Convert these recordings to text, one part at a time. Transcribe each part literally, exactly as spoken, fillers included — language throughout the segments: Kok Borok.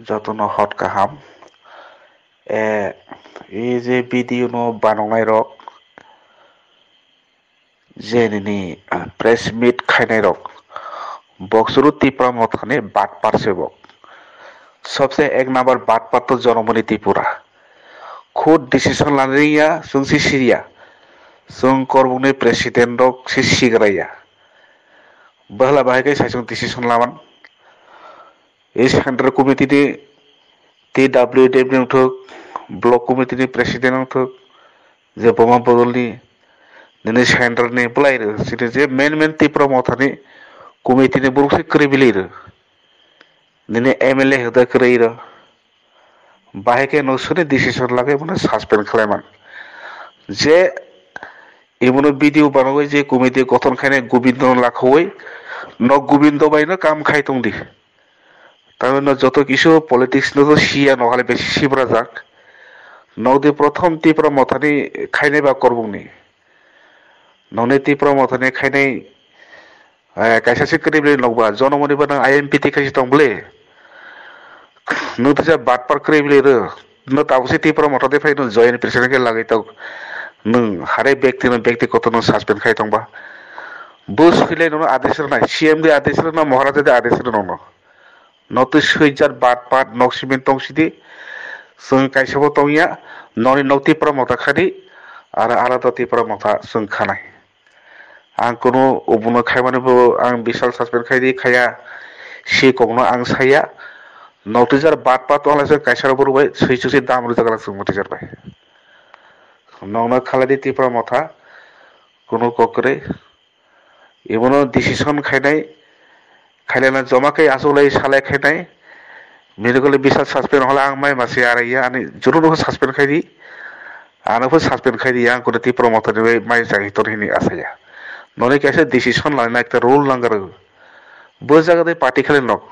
Jotono hot kaham. E, e je video no banongnai rok, je nini, ah, press meet khainai rok, boksuru Tipra Mothani batpar se bo. Sobse ek number batpar to Jonamoni Tripura. Khud decision lani ya, sung si siya. Sung korbukni president rok si sigraya. Bahla bahai kai sai sung decision laman. E central committee ni T W D ni wngthok, block committee ni president wngthok, je boma bodol ni, nini central ni bwlai rw, sini je main main Tipra Mothani committee ni borok se kwrwi bili rw, nini M L A hoda kwrwi rw, bahai khe no sini decision lagwi bono suspend khlai man. Je ebono video banogwi je committee gothon khainai Gobindo no lakhowi, no Gobindo bai no kam khai tong di. Tamoni no joto kisu politics no to siya, no hale besi sibrajak. Nokdi prothom Tipra Mothani khainai ba korbukni. Nokni Tipra Mothani khainai, eh, kaisa se kwrwi bwlwi nokba. Jonamoni ba nang I M P T khaisi tong bwle. Nung tisa batpar kwrwi bwlwi rw. No tabuk se Tipra Motha de phai no join president khe lagwi tok. Nung hare bekti no bekti kotor no suspend khai tongba. Bo swilai nono adesh rwnai. C M de adesh rwna, Maharaja de adesh rwna nono. Notwi swijak bat pat nok simin tong sidi. Chwng kaisa bo tongya. Noni nok Tipra Motha khadi. Aro, aro to Tipra Motha chwng khanai. Ang kunu obono khaimani bo ang bisal suspend khai di khaya. Si kokno ang saya. Notwi jar bat pat wngla se kaisa rok bo rwbai swi chwng se dam rwjak lang chwng motwi jar bai. Nokno khalai di Tipra Motha. Kunu kok kwrwi. Ibono decision khainai, khailana joma khe achuklai salai khainai, medical bisal suspend hole ang mai masi arai ya, ani juru no suspend khai di, ano pho suspend khai di, yang kunu Tipra Motha ni bai mai chai tor hini asaya. Noni kaisa decision laina ekta rule nang rw. Bo jaga de party khlai nok.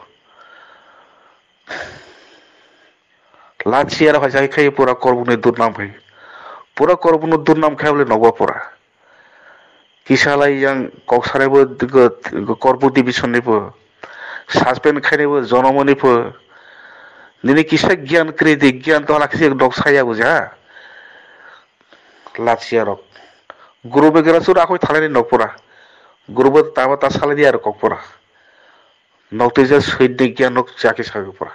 Lachi aro hai jai khai pura korbuk ni durnam khai. Pura korbuk no durnam khai bole nokba pura. Kisalai yang kok sarai bo go, go korbuk division ni bo. Suspend khai ni bo jonomo ni bo. Nini kisa gyan kri di, gyan to hala kisa dok saya bo ja. Lachi aro. Guru be gra sura khoi thalai ni nok pura. Guru bo tama ta salai di aro kok pura. Nok twi ja sui di gyan nok chaki sabi pura.